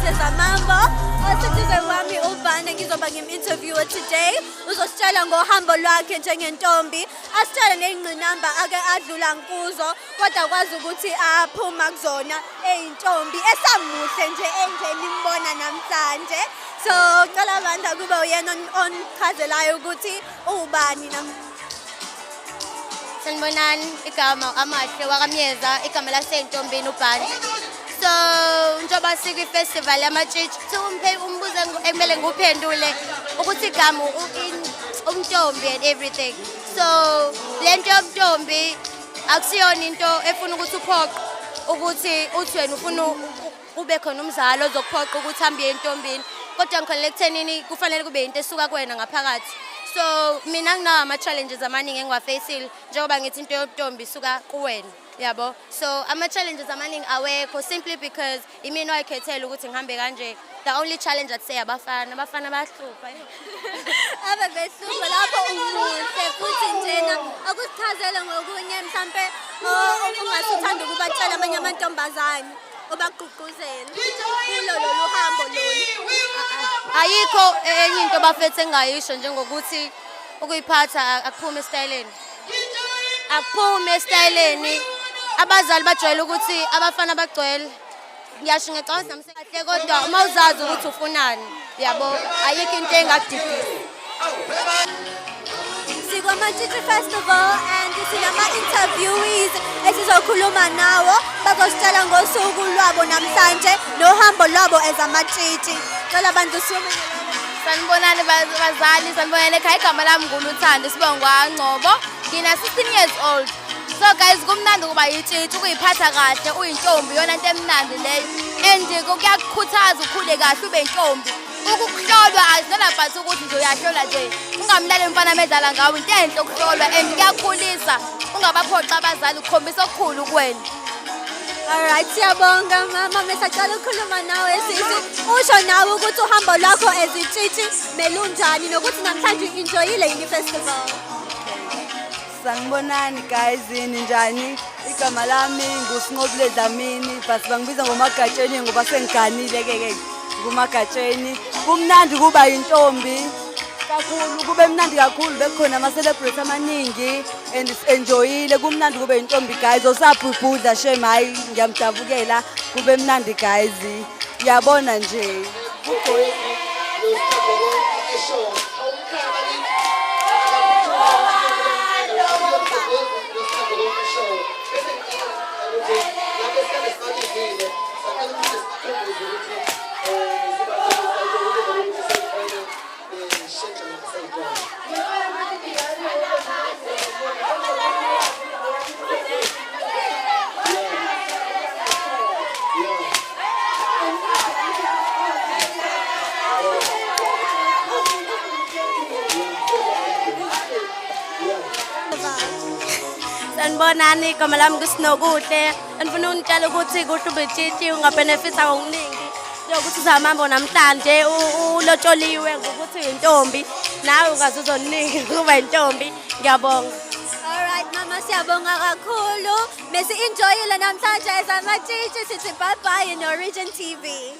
Sezamambo. Oseduze kwami uBhana, ngizoba ngim-interviewer today. Uzositshela ngohambo lwakhe njengentombi, asitshele ney'ngqinamba ake adlula kuzo, kodwa kwazi ukuthi aphuma kuzona eyintombi esamuhle nje enje nimbona namhlanje. So cela bandla kube uyena onichazelayo ukuthi ubani nam. Sanibonani, igama Amahle wakaMyeza, igama lasentombini uBhani. So njengoba sikwi-festival yamatshitshi, kuthiwa umphe umbuzo ekumele ngiwuphendule ukuthi igama umntombi and everything. So le nto yobuntombi akusiyona into efuna ukuthi uphoqe ukuthi uthi wena ufuna ube khona umzali ozokuphoqa ukuthi hambe uye entombini, kodwa ngikholelwa ekuthenini kufanele kube into esuka kuwena ngaphakathi. So mina nginawo ama-challenges amaningi engiwafeyisile, njengoba ngithi into yobuntombi isuka kuwena, yabo. So ama-challenges amaningi awekho simply because imina owayikhethela ukuthi ngihambe kanje. The only challenge, I'd say, abafana. Abafana bayahlupha. Ave behlupha lapho, umuhle futhi njena. Akusichazele ngokunye mhlampe ongasuthanda ukubatshela amanye amantombazane, obagqugquzele kulo lolu hambo lolu. Ayikho enye into, bafethu, engingayisho njengokuthi ukuyiphatha akuphume esitayeleni, akuphume esitayeleni. Abazali bajwayele ukuthi abafana bagcwele. Ngiyasho, ngiyacabanga ukuthi kahle, kodwa uma uzazi ukuthi ufunani, yabo, ayikho into engakudidisa. Sikwamatshitshi Festival and sinama-interviewees esizokhuluma nawo, bazositshela ngosuku lwabo namhlanje nohambo lwabo ezamatshitshi. Cela bantu sume. Sanibonani bazali, sanibonani ekhaya. Igama lami nguLuthando, isibongo Ngcobo. Ngina 16 years old. So guys, kumnandi ukuba yitshitshi, ukuyiphatha kahle, uyintombi, iyona into emnandi leyo. And kuyakukhuthaza ukhule kahle ube intombi. Ukuhlolwa azinona but ukuthi nje uyahlola nje. Ungamlaleli umfana medlala ngawe, into enhle ukuhlolwa and kuyakhulisa. Ungabaphoxa abazali, ukukhombisa okukhulu kuwena. Alright, siyabonga mama. Mesacela ukukhuluma nawe sisi. Usho nawe ukuthi uhambo lwakho ezitshitshi melunjani nokuthi namhlanje enjoyile yini festival. Sanibonani guys, ninjani? Igama lami nguSinqobile Dlamini, but bangibiza ngoMagatsheni ngoba sengiganile ke ke nguMagatsheni. Kumnandi kuba yintombi kakhulu, kube mnandi kakhulu, bekukhona ama-celebrate amaningi and enjoyile. Kumnandi kube yintombi guys, osabhubhudla shame, hayi ngiyamdabukela, kube mnandi guys. Yabona nje. Sanibonani, igama lami nguSinokuhle. Ngifuna ukunitshela ukuthi kuhle ube itshitshi, ungabenefitha ngokuningi. Njengokuthi uzamambo namhlanje ulotsholiwe ngokuthi uyintombi, nawe ungazuza okuningi ukuba intombi. Ngiyabonga. Alright mama, siyabonga kakhulu. Mesi enjoyile namhlanje ezamatshitshi, sithi bye bye in Origin TV.